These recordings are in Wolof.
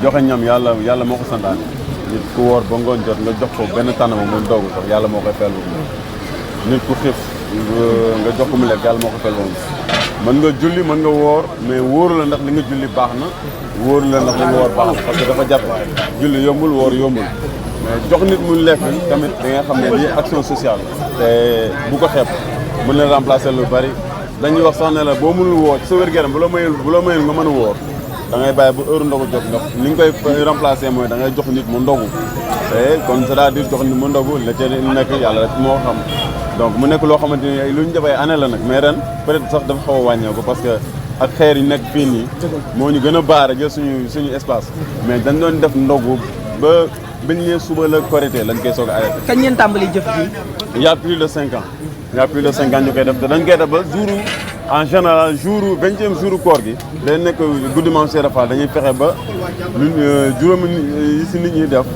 joxe ñam yàlla moo ko santaane nit ku woor ba ngoon jot nga jox ko benn tànnama muy ndogu sax yàlla moo koy fayal nit ku xiif nga jox ko mu lekk yàlla moo koy fayal mën nga julli mën nga woor mais wóoru la ndax li nga julli baax na wóoru la ndax li nga woor baax na parce que dafa jàpp julli yombul woor yombul mais jox nit mu lekk tamit da nga xam ne lii action sociale te bu ko xeeb mën na remplacer lu bari dañuy wax sax ne la boo mënul woor ci sa wér-gu-yaram bu la mayul nga mën a woor da ngay bàyyi bu heure ndogu jot nga li nga koy remplacer mooy da ngay jox nit mu ndogu te kon c'est-à-dire jox nit mu ndogu la ca nekk yàlla rek moo xam donc mu nekk loo xamante ni lu ñu def ay année la nag mais ren peut-être sax dafa xaw a wàññeeku parce que ak xeer yi nekk fii nii moo ñu gën a baare jël suñu espace mais dañ doon def ndogu ba bañ ne suba la Korité lañ koy soog a arrêté. kañ ngeen tàmbali jëf ji. il y a plus de 5 ans. il y a plus de 5 ans ñu koy def te dañ koy def ba jouru en général vingtième jour koor gi day nekk guddi Maam Cheikh Fall dañuy fexe ba juróomi yi si nit ñi def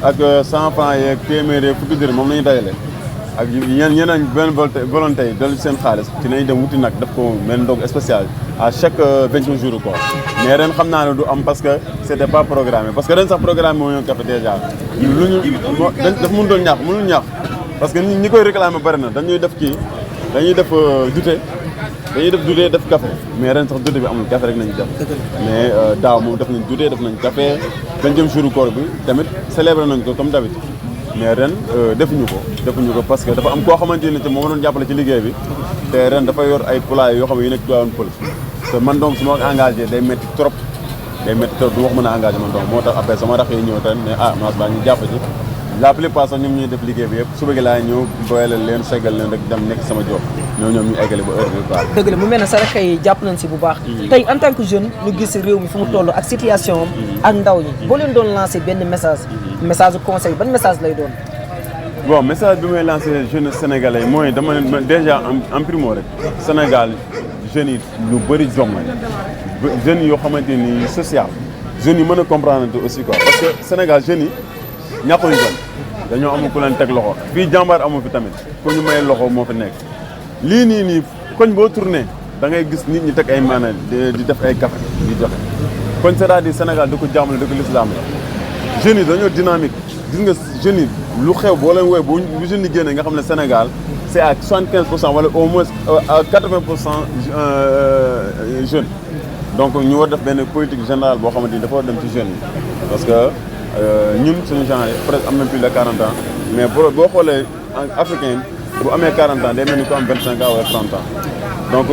ak 100 francs yeeg téeméer fukki dërëm moom la ñuy dajale ak ñeneen benn volonté yi dolli seen xaalis ci nañu dem wuti nag def ko mel ndog spécial à chaque 20 jours koor mais ren xam naa ne du am parce que c'était pas programmé parce que ren sax programme moo ñëw café déjà lu ñu daf mënutoon ñaax mënul ñaax parce que ñi koy réclamer bari na dañuy def dute dañuy def dutee def café mais ren sax dute bi amul café rek nañu def mais daaw moom def nañ dutee def nañ café 20e jour koor bi tamit célébré nañ ko comme d'habitude mais ren defuñu ko parce que dafa am koo xamante ni te moo doon jàppale ci liggéey bi te ren dafa yor ay poulailler yoo xam ne yu nekk Tivaouane Peulh te man donc su ma engagé day métti trop du wax mën a engagé man donc moo tax après sama rax yi ñëw ren ne Mass Ba ñu jàpp ci la plupart sax ñoom ñuy def liggéey bi yëpp suba gi laa ñëw boyalal leen seggal leen rek dem nekk sama job ñoom ñu eggale ba heure bi quoi. dëgg la mu mel ne sa rakk yi jàpp nañ si bu baax. tey en tant que jeune ñu gis réew mi fu mu toll ak situation am ak ndaw ñi boo leen doon lancé benn message conseil ban message lay doon. bon message bi may lancé jeunes sénégalais mooy dama ne déjà en primo rek Sénégal jeunes yi lu bëri jom la jeunes yoo xamante ni social jeunes yi mën a comprendre aussi quoi parce que Sénégal jeunes yi ñàkkuñu jom dañoo amul ku leen teg loxo fii jàmbaar amu fi tamit ku ñu may loxo moo fi nekk lii nii koñ boo tourné da ngay gis nit ñi teg ay maana di def ay café di joxe kon c'est-à-dire Sénégal da ko jàmm la da ko l'islam la jeunes yi dañoo dynamique gis nga jeunes yi lu xew boo leen wooye bu jeunes yi génnee nga xam ne Sénégal c'est à 75% wala au moins à 80% jeunes donc ñu war def benn politique générale boo xamante ni dafa war dem ci jeunes yi parce que ñun suñu genre presque am na plus de 40 ans mais boo xoolee africain bu amee 40 ans day mel ni ko am 25 ans wala 30 ans donc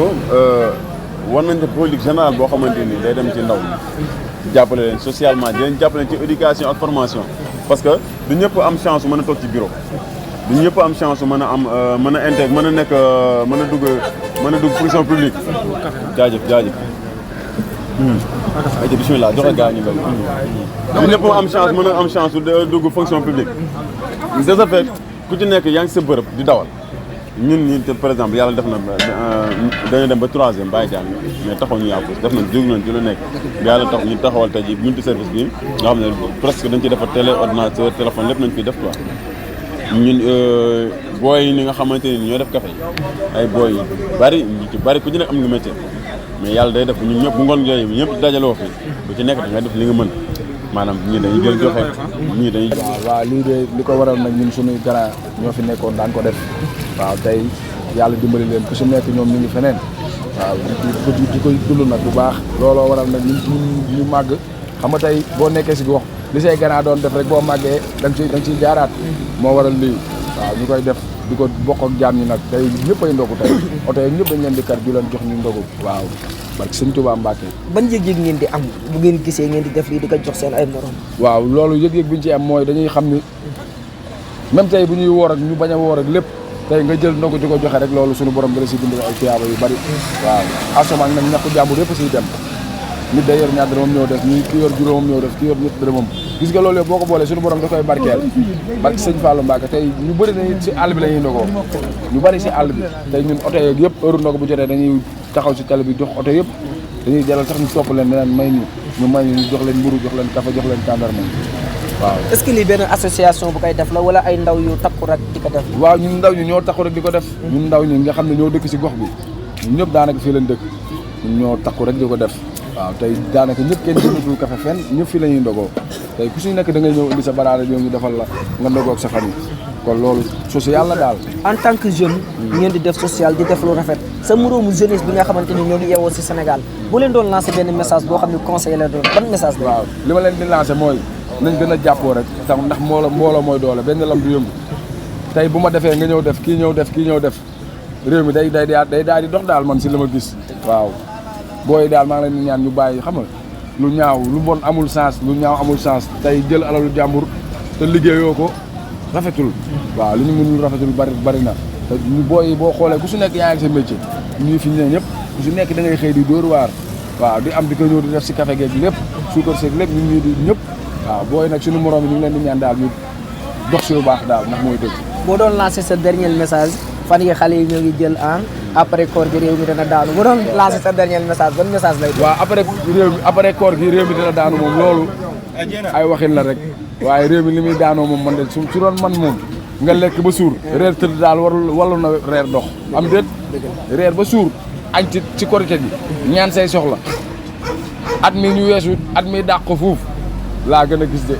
war nañ def politique générale boo xamante ni day dem ci ndaw ñi jàppale leen socialement di leen jàppale ci éducation ak formation parce que du ñëpp am chance mën a toog ci bureau du ñëpp am chance mën a am mën a intégrer mën a nekk mën a dugg fonction publique jaajëf ayca bismillah joxe gaa ñu du ñëpp am chance mën a am chance dugg fonction publique de ce fait ku ci nekk yaa ngi sa bërëb di dawal ñun ñi te par exemple yàlla def na dañu dem ba 3e bàyyi jàng mais taxaw ñu yàqu def nañ jóg nañ ci lu nekk yàlla tax ñu taxawal tey ji multi service bi nga xam ne presque dañ ci defar télé ordinateur téléphone lépp nañ fiy def quoi ñun booy yi ni nga xamante ni ñoo def café ay booy yu bari ñu ci bari ku ci nekk am nga métier mais yàlla day def ñun ñëpp bu ngoon yooyu ñëpp dajaloo fi bu ci nekk da nga def li nga mën maanaam ñii dañuy jël joxe ñii dañuy. waaw lii de li ko waral nag ñun suñuy grand ñoo fi nekkoon daan ko def waaw tey yàlla dimbali leen ku si nekk ñoom ñu ngi feneen waaw di koy dund nag bu baax looloo waral nag ñu màgg xam nga tey boo nekkee si gox li say grand doon def rek boo màggee da nga ciy jaaraat moo waral lii waaw ñu koy def di ko bokk ak jaam ñi nag tey ñëpp ay ndogu tey oto yi ñëpp dañ leen di kar ju leen jox ñu ndogu waaw barke Sëñ Tuubaa Mbàkke ban yëg-yëg ngeen di am bu ngeen gisee ngeen di def lii di ko jox seen ay morom. waaw loolu yëg-yëg bi ñu ci am mooy dañuy xam ni même tey bu ñuy woor ak ñu bañ a woor ak lépp tey nga jël ndogu di ko joxe rek loolu suñu borom dala si bind ay tiyaaba yu bari waaw asamaan nag ñàkku jàmbur yëpp siy dem nit day yor ñaar dërëmam ñëw def ñi ki yor juróomam ñëw def ki yor ñett dërëmam gis nga loolu yëpp boo ko boolee suñu borom da koy barkeel barke sëñ Fallou Mbacke tey ñu bëri nañu si àll bi la ñuy ndogoo ñu bëri si àll bi tey ñun oto yeeg yëpp heure ndogu bu jotee dañuy taxaw si tali bi jox oto yëpp dañuy jaral sax ñu topp leen ne leen may ñu jox leen mburu jox leen café jox leen tàndarma waaw est-ce que lii benn association bu koy def la wala ay ndaw yu takku rek di ko def waaw ñun ndaw ñi ñoo takku rek di ko def ñun ndaw ñi nga xam ne ñoo dëkk si gox bi ñun ñëpp daanaka fii lañ dëkk ñun ñoo takku rek di ko def waaw tey daanaka ñëpp kenn jëndatul café fenn ñëpp fii la ñuy ndogoo tey ku si nekk da ngay ñëw indi sa baraada ñëw ñu defal la nga ndogoog sa famille kon loolu social la daal en tant que jeune ngeen di def social di def lu rafet sa moroomu jeunesse bi nga xamante ni ñoo ngi yeewoo si Sénégal boo leen doon lancé benn message boo xam ne conseil la doon ban message la waaw li ma leen di lancé mooy nañ gën a jàppoo rek tax ndax mbooloo mooy doole benn lam du yëngu tey bu ma defee nga ñëw def kii ñëw def kii ñëw def réew mi day daal di dox daal man si la ma gis waaw booy daal maa ngi leen di ñaan ñu bàyyi xam nga lu ñaaw lu bon amul sens lu ñaaw amul sens tey jël alalu jàmbur te liggéeyoo ko rafetul waaw li ñu mënul rafetul bari na te ñu booy boo xoolee ku su nekk yaa ngi sa métier ñuy fi ne ñëpp ku su nekk da ngay xëy di dóor waar waaw di am di ko ñëw di def si café geeg lépp suukar seeg lépp ñun ñii di ñëpp waaw booy nag suñu moroom yi ñu ngi leen di ñaan daal ñu dox si lu baax daal ndax mooy dëgg boo doon lancé sa dernier message fan yi xale yi ñoo ngi jël après koor gi réew mi dana daanu boo doon lancé sa dernier message ban message lay doon. waaw après koor gi réew mi dana daanu moom loolu ay waxin la rek waaye réew mi li muy daanoo moom man de su doon man moom nga lekk ba suur reer tëdd daal wallu na reer dox am déet reer ba suur añ ci korité gi ñaan say soxla at mi ñu weesu at mi dàq ko fuuf laa gën a gis de